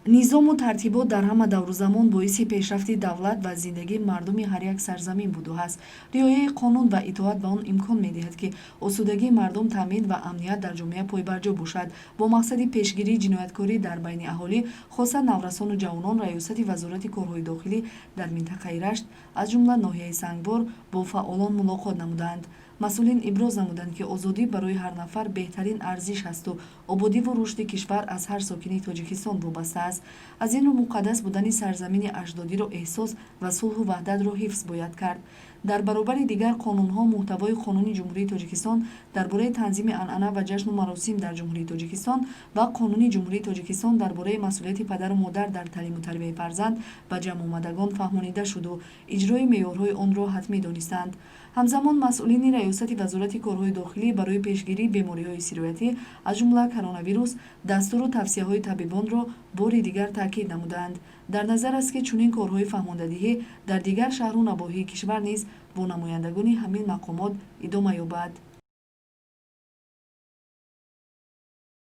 Низому тартибот дар ҳама давру замон боиси пешрафти давлат ва зиндагии мардуми ҳар як сарзамин буду ҳаст. Риояи қонун ва итоат ба он имкон медиҳад, ки осудагии мардум таъмин ва амният дар ҷомеа пойбарҷо бошад. Бо мақсади пешгирии ҷинояткорӣ дар байни аҳолӣ, хоса наврасону ҷавонон, Раёсати Вазорати корҳои дохилӣ дар минтақаи Рашт, аз ҷумла ноҳияи Сангвор, бо фаъолон мулоқот намуданд. Масъулин иброз намуданд, ки озодӣ барои ҳар нафар беҳтарин арзиш ҳасту ободиву рушди кишвар аз ҳар сокини Тоҷикистон вобаста аст. Аз ин рӯ муқаддас будани сарзамини аҷдодиро эҳсос ва сулҳу ваҳдатро ҳифз бояд кард. Дар баробари дигар қонунҳо муҳтавои Қонуни Ҷумҳурии Тоҷикистон дар бораи танзими анъана ва ҷашну маросим дар Ҷумҳурии Тоҷикистон ва Қонуни Ҷумҳурии Тоҷикистон дар бораи масъулияти падару модар дар таълиму тарбияи фарзанд ба ҷамъомадагон фаҳмонида шуду иҷрои меъёрҳои онро ҳатмӣ донистанд. Ҳамзамон масъулини Раёсати Вазорати корҳои дохилӣ барои пешгирии бемориҳои сироятӣ, аз ҷумла коронавирус, дастуру тавсияҳои табибонро бори дигар таъкид намуданд. Дар назар аст, ки чунин корҳои фаҳмондадиҳӣ дар дигар шаҳру навоҳии кишвар низ бо намояндагони ҳамин мақомот идома ёбад.